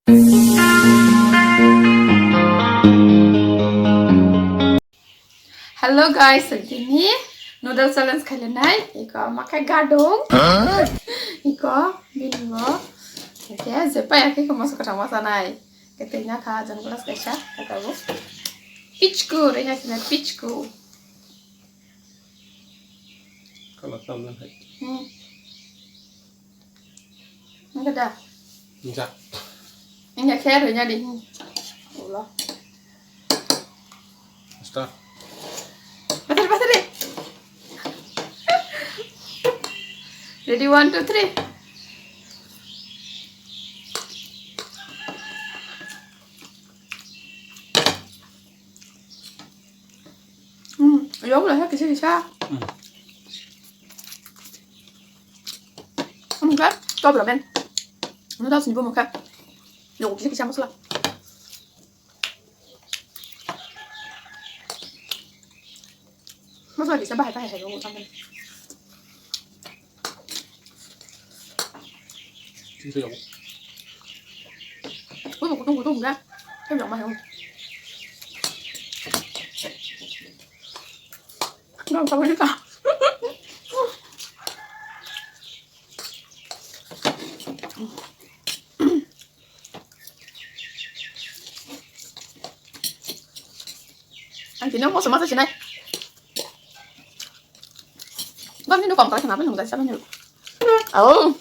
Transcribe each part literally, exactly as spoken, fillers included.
Hello guys, tini noodle challenge khailainai. Iko makai gadung. Iko bini bo. Oke, jepai akhe ko moso kwthang ma sanai. Kete nya kha jan glass kaisa, kata bo. Pichku, renya sina pichku. Kalau tahu lah. Hmm. Enggak dah. Enggak. Enggak care nya di. Allah. Start. Pasal, pasal deh. Ready, one, two, three. Hmm, ya udah ya kisa kisa. Hmm. Enggak, kau berapa? Enggak sini gua makan. Ya udah kisa kisa masala. Masala kisa bahaya bahaya ya udah. Ui, kutung kutung enggak. Saya bilang mahal. Enggak usah banyak ah. Ang tini mo sama sa sinai. Bang ni kom kala kena apa nung dai sama ni. Oh.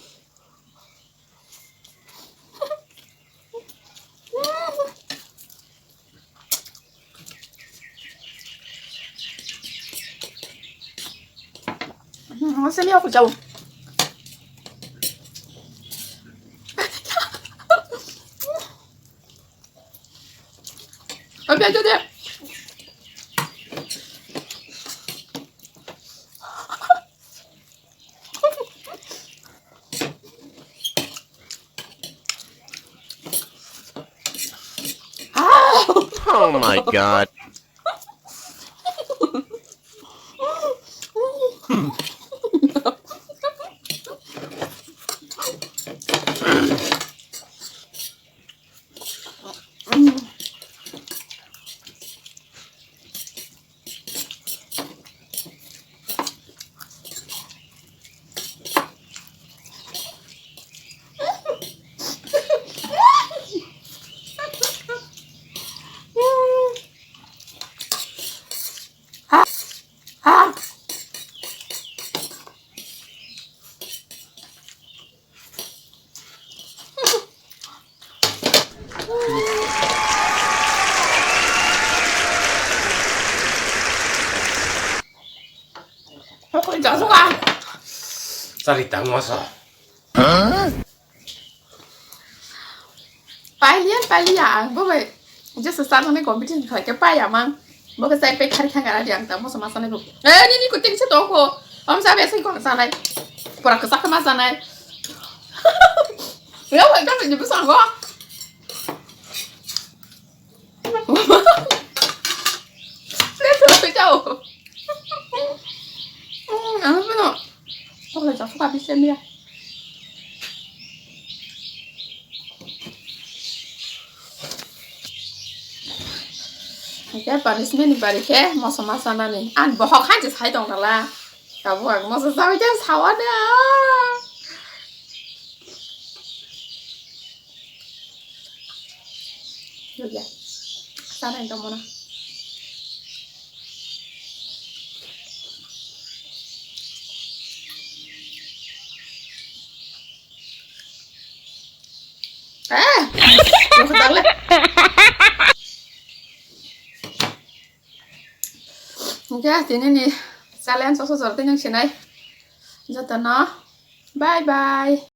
Hmm, sini aku jauh. Oke, itu dia. Oh my God. Cari tang masa. Pailian, pailia, ang bo bai. Just start mane competition khlai khe paiya mang. Bo khe chai pai khari khang gara di ang ta moso ma sanai bo. Eh, nini kuting se toko. Om sa besi ko sanai. Pura kasa kama sanai. Ya, wai ta ni bu sango. Plate lo pe chao. Ang no. Oke, jauh suka bisa dia. Oke, punishment ni bari khe moso ma sanani. Ang bohok han je sai tong dala. Tabuk ang moso sawi khe sawa da. Yogya. Sana yang kamu na. Eh, yang sedang le. Oke, tini ni challenge oso jor tini sinai. Jotono, bye bye.